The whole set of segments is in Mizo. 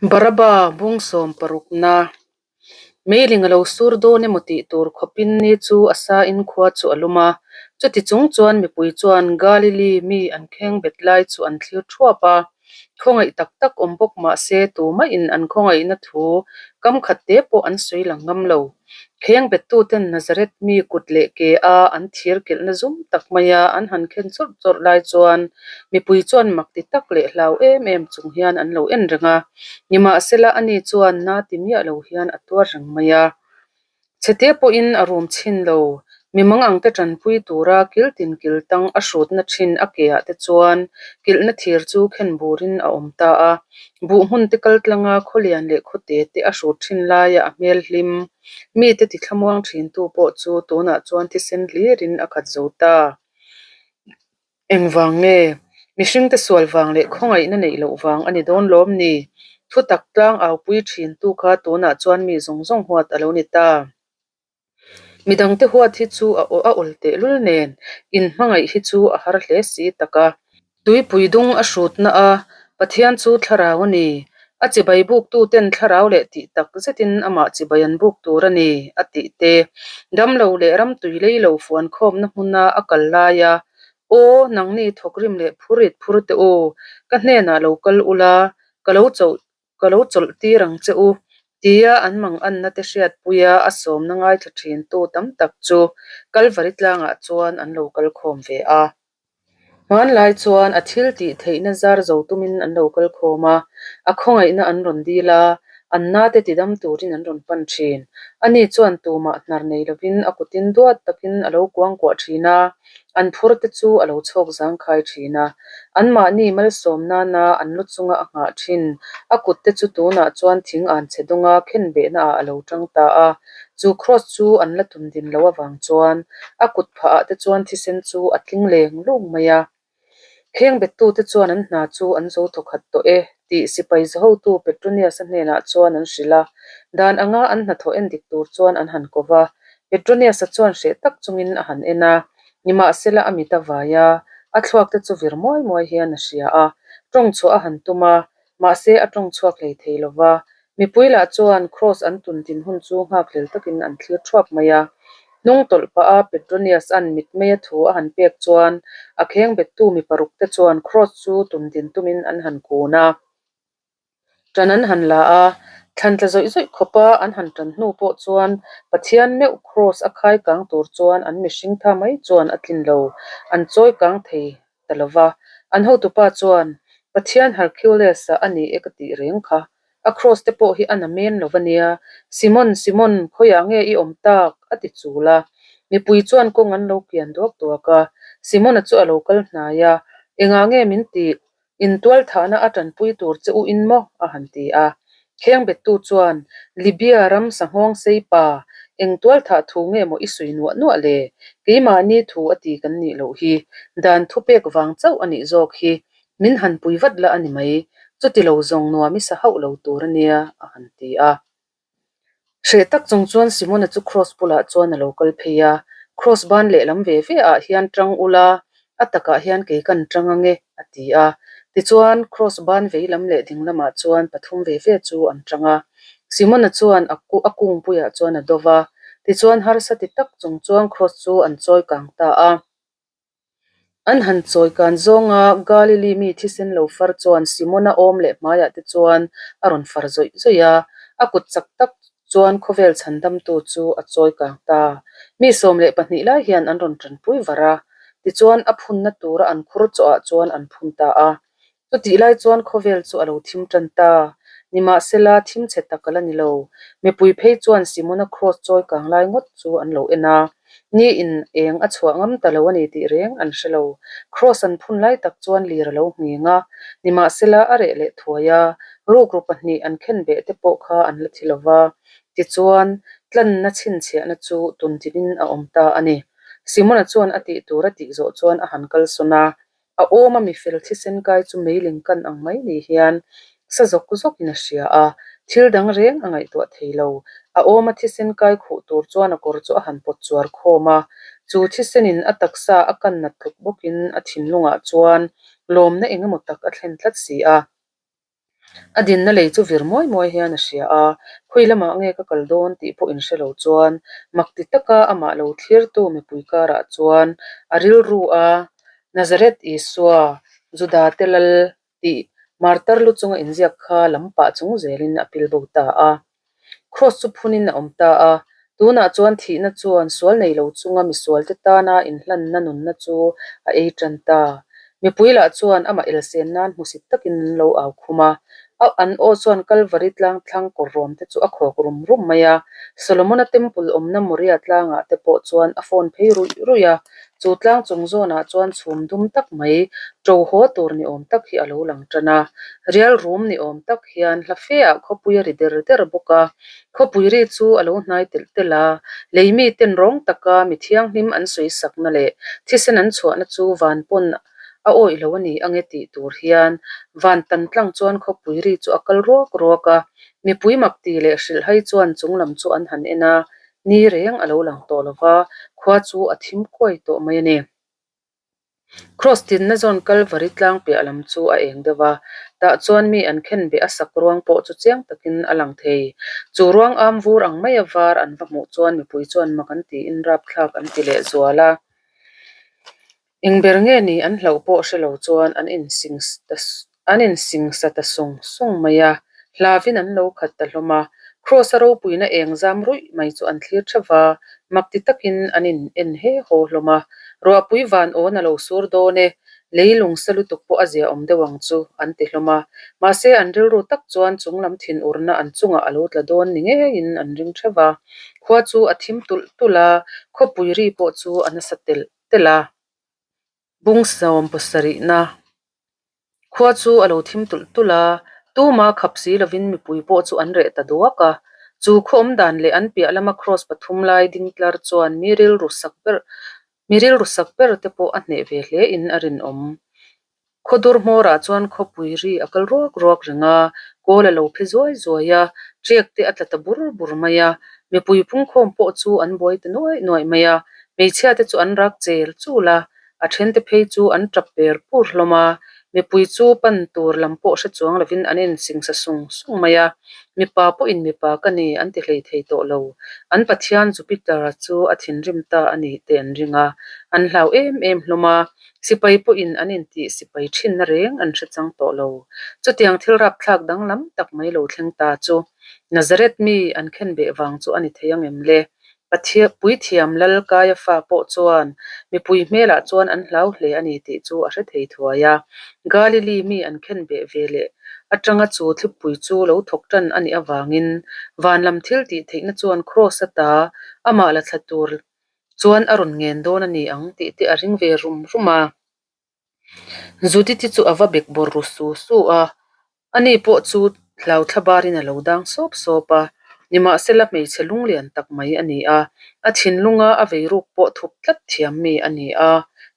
Baraba bung sawm parukna Meiling a lo sur dawn emaw tih tur khawpin ni chu a sain khua chu a lum a. Chuti chung chuan mipui chuan Galili mi an kheng bet lai chu an thlir thuap a. Khawngaih tak tak awm bawk mah se tumahin an khawngaihna thu kam khat te pawh an sawi lang ngam lo. Kheng bettuten Nazareth mi kut leh ke a an thir kilhna zum tak maia an han khen chawrh chawrh lai chuan mipui chuan mak ti tak leh hlau em em chung hian an lo en reng a. Nimahsela ani chuan na ti miah lo hian a tuar reng mai a. Chhete pawhin a rum chhin lo. Mi mangangte tanpui tura kil tin kil tang a hrutna thin a ke ah te chuan kilhna thir chu khen burin a awm ta a. Buh hmun te kal tlanga khawlian leh khawte te a hrut thin laia a hmel hlim. Mite ti thlamuang thintu pawh chu tunah chuan thisen hlirin a khat zo ta. Engvang nge? Mihringte sual vang leh khawngaihna neih loh vang a ni dawn lawm ni? Thutak tlang aupui thintu kha tunah chuan mi zawng zawng huat a lo ni ta. Midangte huat hi chu a a awl tehlul nen, inhmangaih hi chu a har hle si tak a. Tuipui dung a hrutna a, Pathian chu thlarau a ni. A chibai buktuten thlarau leh tih tak zetin amah chibai an buk tur a ni, a tih te. Damlo leh ramtui lei lo fuankhawmna hmuna a kal laia, Aw, nangni thawkrim leh phurit phur teh u, ka hnenah lo kal ula, ka lo chauh Ka lo chawlh tir ang che u, tia an manganna te hriatpuia a sawmna ngaithla thintu tam tak chu Kalvari tlangah chuan an lo kal khawm ve a. Hmanlai chuan a thil tih theihna zar zo tumin an lo kal khawm a, a khawngaihna an rawn dil a, an nate tidam turin an rawn pan thin. Ani chuan tumah hnar nei lovin a kutin duat takin a lo kuangkuah thin a, An phur te chu a lo chhawk zangkhai thin a, anmahni malsawm nana an lu chunga a nghah thin. A kut te chu tunah chuan thing an chhe dawnga khen behna ah a lo tang ta a, chu kraws chu an la tum din loh avang chuan a kut phah ah te chuan thisen chu a tling leng lung mai a. Kheng bettute chuan an hna chu an zo thawkhat tawh e, tih sipai zahotu Petronius-a hnenah chuan an hrilh a. Dan anga an hnathawh en dik tur chuan an han ko va. Petronius-a chuan hreh tak chungin a han en a, nimahsela a mit a vai a, a thluak te chu vir muai muai hian a hria a. Tawng chhuah a han tum a, mahse a tawng chhuak hlei thei lo va. Mipui lah chuan Kraws an tun din hun chu nghakhlel takin an thlir thuap mai a. Hnung tawlh pah a Petronius-a'n mitmeia thu a han pek chuan a kheng bettu mi paruk te chuan Kraws chu tun din tumin an han kun a. Tan an han la a, thlan tla zawih zawih khawpa an han tan hnu pawh chuan Pathian meuh Kraws a khai kang tur chuan an mihring tha mai chuan a tlin lo, an chawi kang thei ta lo va. An hotupa chuan, Pathian Hercules-a a ni e ka tih reng kha. A kraws te pawh hi a na men lo va nia. Simon, Simon, khawiah nge i awm tak? a ti chul a. Mipui chuan kawng an lo kian duak duak a. Simon-a chu a lo kal hnai a, Engah nge min tih? Intualthahna a tanpui tur che u in maw? a han ti a. Khengbettu chuan, Libya ram sanghawng sei pa, eng tualthah thu nge maw i sawi nuah nuah le? Keimahni thu a ti kan nih loh hi. Dan thupek vang chauh a nih zawk hi. Min han pui vat la a ni mai. Chuti lo zawng nuam i sa hauh lo tur a nia, a han ti a. Hreh tak chung chuan Simona chu Kraws bulah chuan a lo kal phei a, Kraws ban lehlam ve ve ah hian tang ula, a takah hian kei kan tang ange, a ti a. Tichuan, Kraws ban veilam leh dinglamah chuan pathum ve ve chu an tang a. Simona chuan a a kungpuiah chuan a do va, tichuan harsa ti tak chung chuan Kraws chu an chawi kang ta a. An han chawi kan zawnga Galili mi thisen lo far chuan Simona awm leh hmaiah te chuan a rawn far zawih zawih a, a kut chak tak chuan khawvel chhandamtu chu a chawi kang ta. Mi 12 lai hian an rawn tanpui var a, tichuan a phunna tura an khur chawhah chuan an phun ta a. Chutih lai chuan khawvel chu a lo thim tan ta. Nimahsela, thim chhe tak a la ni lo. Mipui phei chuan Simona Kraws chawi kang lai ngawt chu an lo en a. Ni in eng a chhuah ngam ta lo a ni tih reng an hre lo. Kraws an phun lai tak chuan lir a lo nghing a. Nimahsela, a reh leh thuai a. Rukru pahnih an khen beh te pawh kha an la thi lo va. Tichuan, tlanna chhinchhiahna chu tuntinin a awm ta a ni. Simona chuan a tih tur a tih zawh chuan a han kalsawn a. A awm a mifel thisen kai chu meiling kan ang mai ni hian sa zawk zawkin a hria a, thil dang reng a ngaihtuah thei lo. A awm a thisen kai khuh tur chuan a kawr chu a han pawt chuar khawm a, chu thisenin a taksa a kan nat tluk bawkin a thinlungah chuan lawmna engemaw tak a thlen tlat si a. A dinna lei chu vir muai muai hian a hria a, khawi lamah nge ka kal dawn tih pawh inhre lo chuan mak ti taka amah lo thlirtu mipui karah chuan a rilru a, Nazareth Isua, Judate lal tih martar lu chunga inziak kha lam pah chung zelin a pil bo ta a. Kraws chu phunin a awm ta a, tunah chuan thihna chuan sual nei lo chunga misualte tana inhlanna nunna chu a ei tan ta. Mipui lah chuan amah elsen nan hmusit takin an lo au khum a, a an aw chuan Kalvari tlang thlang kawrrawm te chu a khawk rum rum mai a, Solomona Temple awmna Moria tlangah te pawh chuan a phone phei ruih ruih a, chu tlang chung zawnah chuan chhum dum tak mai ṭo haw tur ni awm tak hi a lo lang tan a, rial rum ni awm tak hian hla fe ah khawpui a ri der der bawk a, khawpui ri chu a lo hnai telh telh a, lei miten rawng taka mi thianghlim an sawi sakna leh thisen an chhuahna chu van pawn a awih lo a ni ange tih tur hian van tan tlang chuan khawpui ri chu a kal ruak ruak a, mipui mak ti leh hrilhhai chuan chung lam chu an han en a, ni reng a lo lang tawh lo va, khua chu a thim kuai tawh mai a ni. Kraws tinna zawn Kalvari tlang piah lam chu a eng deuh a, tah chuan mi an khen beh a sak ruang pawh chu chiang takin a lang thei. Chu ruang am vur ang maia var an va hmuh chuan mipui chuan mak an tiin rapthlak an ti leh zual a. Eng ber nge ni an hlauh pawh hre lo chuan an an insingsa ta sung sung mai a, hlavin an lo khat ta hlawm a. Kraws-a ropuina eng zam ruih mai chu an thlir theuh va, mak ti takin an in en he haw hlawm a. Ruahpui van awn a lo sur dawn e, lei lung sa lutuk pawh a zia awm deuh ang chu, an ti hlawm a. Mahse an rilru tak chuan chung lam thinurna an chungah a lo tla dawn ni ngeiin an ring theuh va. Khua chu a thim tulh tulh a, khawpui ri pawh chu a nasa telh telh a. Bung sawm pasarihna khua chu a lo thim tulh tulh a, tuma khap si lovin mipui pawh chu an reh ta duak a. Chu khaw awm dan leh an piah lama kraws pathum lai ding tlar chuan mi rilru sak ber mi rilru sak ber te pawh a hneh ve hle in a rinawm. Khawdur hmawrah chuan khawpui ri a kal ruak ruak reng a, kawl a lo phe zuai zuai a, ṭek te a tla ta bur bur mai a, mipui pungkhawm pawh chu an buai ta nuaih nuaih mai a, hmeichhia te chu an rak chel chul a, a then te phei chu an ṭap per pur hlawm a, mipui chu pan tur lam pawh hre chuang lovin an insingsa sung sung mai a, mipa pawhin mipa ka ni an ti hlei thei tawh lo, an Pathian Jupiter-a chu a thinrim ta a ni te an ring a, an hlau em em hlawm a. Sipai pawhin an intih sipai thinna reng an hre chang tawh lo. Chutiang thil rapthlak danglam tak mai lo thleng ta chu Nazareth mi an khen beh vang chu a ni thei ang em le? Puithiam Lal Kaiafa pawh chuan mipui hmelah chuan an hlau hle a ni tih chu a hre thei thuai a. Galili mi an khen beh ve leh atanga chu thlipui chu lo thawk tan a nih avangin van lam thil tih theihna chuan Kraws ata amah la thla tur chuan a rawn ngen dawn a ni ang tih te a ring ve rum rum a. Judith-i chu a va bek bawr ru su su a, ani pawh chu hlau thla barin a lo dang sawp sawp a, nimahsela hmeichhe lunglian tak mai a ni a, a thinlunga a vei ruk pawh thup tlat thiam mi a ni a,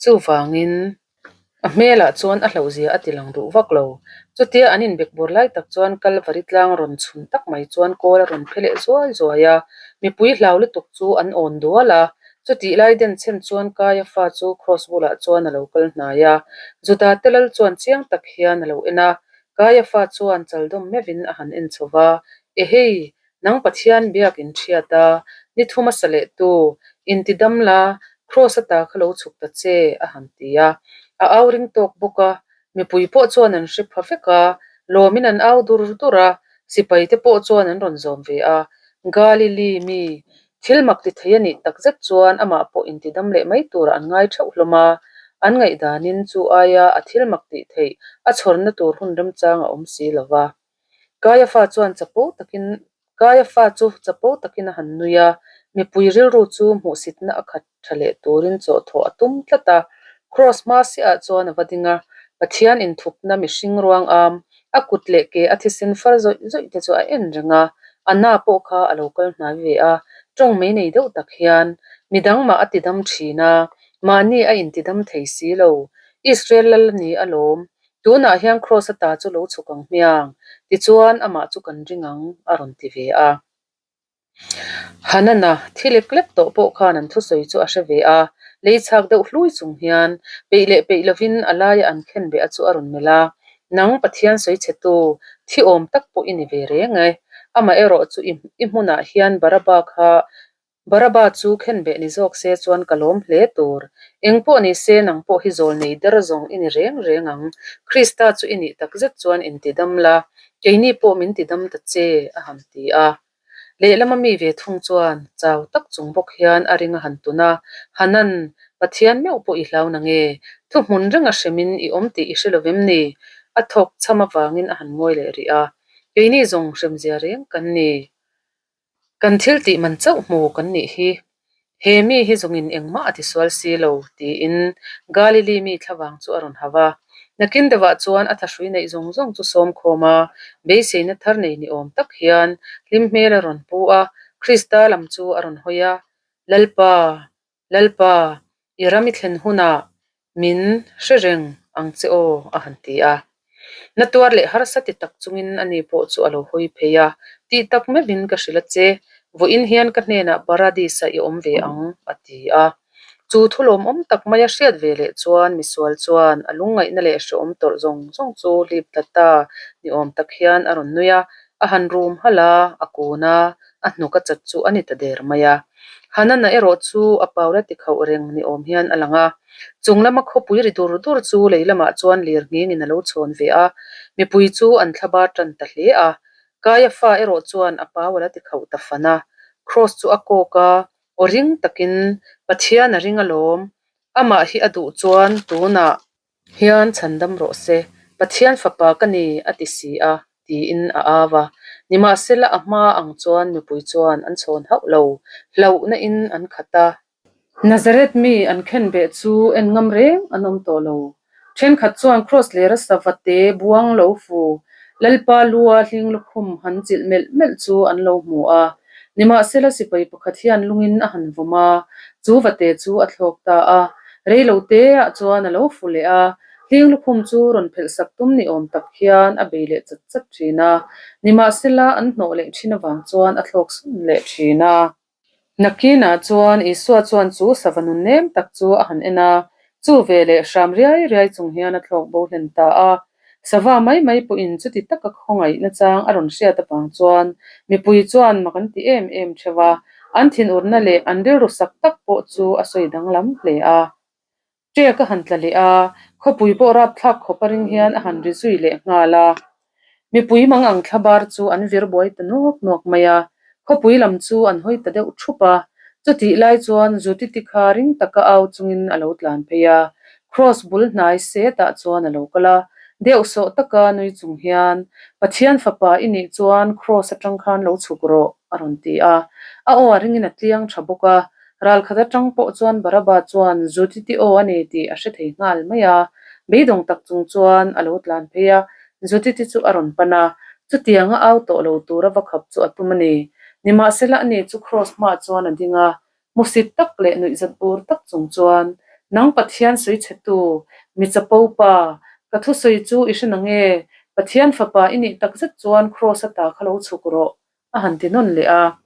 chuvangin A hmelah chuan a hlauhzia a ti lang duh vak lo. Chutia an inbekbawr lai tak chuan Kalvari tlang rawn chhun tak mai chuan kawl a rawn phe leh zuai zuai a, mipui hlau lutuk chu an awn dual a. Chutih lai denchhen chuan Kaiafa chu Kraws bulah chuan a lo kal hnai a, Juda te lal chuan chiang tak hian a lo en a. Kaiafa chuan chaldawm meuhin a han en chho va, Ehei, Nang Pathian biak in hriat a, ni thum a sa leh tu, inti dam la, Kraws ata kha lo chhuk ta che, a han ti a. A au ring tawk bawk a, mipui pawh chuan an hre pha vek a, lawmin an au dur dur a, sipai te pawh chuan an rawn zawm ve a. Galili mi, thil mak ti thei a nih tak zet chuan amah pawh inti dam leh mai turah an ngai theuh hlawm a, an ngaihdanin chu aia a thil mak tih theih a chhawrna tur hun remchang a awm si lo va. Kaiafa chuan chapo takin Kaiafa chu chapo takin a han nui a, mipui rilru chu hmuhsitna a khat tha leh turin chawhthawh a tum tlat a. Kraws hma siahah chuan a va ding a, Pathian inthupna mihring ruang am, a kut leh ke a thisen far zawih zawih te chu a en reng a, Anna pawh kha a lo kal hnai ve a, tawng mai nei deuh tak hian midang mah a tidam thin a, mahni a intidam thei si lo. Israel lal a ni alawm, Tunah hian Kraws ata chu lo chhuk ang hmiang, tichuan amah chu kan ring ang, a rawn ti ve a. Hanana, thi lek lek tawh pawh khan an thusawi chu a hre ve a, lei chhak deuh hlui chung hian peih leh peih lovin a laia an khen beh a chu a rawn melh a, Nang Pathian sawi chhe tu, Thi awm tak pawh i ni ve reng e. Amaherawh chu i i hmunah hian Baraba kha Baraba chu khenbeh ni zawk se chuan ka lawm hle tur. Eng pawh ni se nang pawh hi zawl nei der zawng i ni reng reng ang. Krista chu i nih takzet chuan intidam la, keini pawh min tidam ta che, a han ti a. Lehlama mi ve thung chuan chau tak chung bawk hian a ring a han tun a, Hanan, Pathian meuh pawh i hlau na nge? Thuhmun renga hremin i awm tih i hre lo vem ni? A thawk chham avangin a han ngawi leh rih a, Keini zawng hremzia reng kan ni. Kan thil tih man chauh hmu kan nih hi. He mi hi zawngin engmah a tisual si lo, tiin Galili mi thlavang chu a rawn hau a. Nakin deuhah chuan a thahrui neih zawng zawng chu sawm khawm a, beiseina thar nei ni awm tak hian hlim hmel a rawn pu a, Krista lam chu a rawn hawi a, Lalpa! Lalpa! I ram i thlen hunah min hre reng ang che aw, a han ti a. Na tuar leh harsa ti tak chungin ani pawh chu a lo hawi phei a, Tih tak meuhin ka hrilh a che, vawiin hian ka hnenah Paradis-ah i awm ve ang, a ti a. Chu thu lawmawm tak maia hriat ve leh chuan misual chuan a lungngaihna leh hrehawm tawrh zawng zawng chu hlip ta ta ni awm tak hian a rawn nui a, a han rum halh a, a kun a, a hnuk a chat chu a ni ta der mai a. Hanana erawh chu a paula ti khauh reng ni awm hian a lang a. Chung lama khawpui ri dur dur chu lei lamah chuan lir nghingin a lo chhawn ve a, mipui chu an thla bar tan ta hle a. Kaiafa erawh chuan a pau a la ti khauh ta fan a, Kraws chu a kawk a, aw ring takin, Pathian a ring alawm, amah hi a duh chuan tunah hian chhandam rawh se, Pathian fapa ka ni a ti si a, tiin a au a. Nimahsela a hma ang chuan mipui chuan an chhawn hauh lo, hlauhna in an khat a. Nazareth mi an khenbeh chu en ngam reng an awm tawh lo. Thenkhat chuan Kraws lera sava te buang lo fu Lalpa lua hling lukhum han chilh melh melh chu an lo hmu a. Nimahsela sipai pakhat hian lungin a han vawm a, chu vate chu a thlawk ta a. Reilo teah chuan a lo fu leh a, hling lukhum chu rawn phelh sak tum ni awm tak hian a bei leh chat chat thin a. Nimahsela an hnawh leh thin avang chuan a thlawk sawn leh thin a. Nakinah chuan Isua chuan chu sava nun nem tak chu a han en a, chu ve leh hram riai riai chung hian a thlawk bo hlen ta a. Sava mai mai pawhin chuti taka khawngaihna chang a rawn hriat avang chuan mipui chuan mak an ti em em theuh a, an thinurna leh an rilru sak tak pawh chu a sawi danglam hle a. Ṭek a han tla leh a, khawpui pawh rapthlak khawp a ring hian a han ri zui leh nghal a. Mipui mang ang thla bar chu an vir buai ta nuak nuak mai a, khawpui lam chu an hawi ta deuh thup a. Chutih lai chuan Zutiti kha ring taka au chungin a lo tlan phei a, Kraws bul hnai setah chuan a lo kal a, deuhsawh taka nui chung hian, Pathian fapa i nih chuan Kraws atang khan lo chhuk rawh, a rawn ti a. A aw a ringin a tliang tha bawk a, Ralkhat atang pawh chuan Baraba chuan Zutiti aw a ni tih a hre thei nghal mai a, beidawng tak chung chuan a lo tlan phei a, Zutiti chu a rawn pan a, chutianga au tawh lo tura va khap chu a tum a ni. Nimahsela ani chu Kraws hmaah chuan a ding a, hmusit tak leh nuihzat bur tak chung chuan, Nang Pathian sawi chhetu, mi chapo pa, ka thusawi chu i hre nange, Pathian fapa i nih takzet chuan Kraws ata kha lo chhuk rawh, a han ti nawn leh a.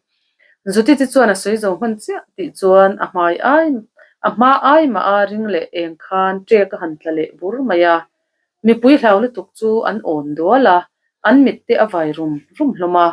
Zutiti chuan a sawi zo hman chiah tih chuan a hmai ai a hma ai mah a ring leh eng khan ṭek a han tla leh bur mai a. Mipui hlau lutuk chu an awn dual a, an mit te a vai rum rum hlawm a.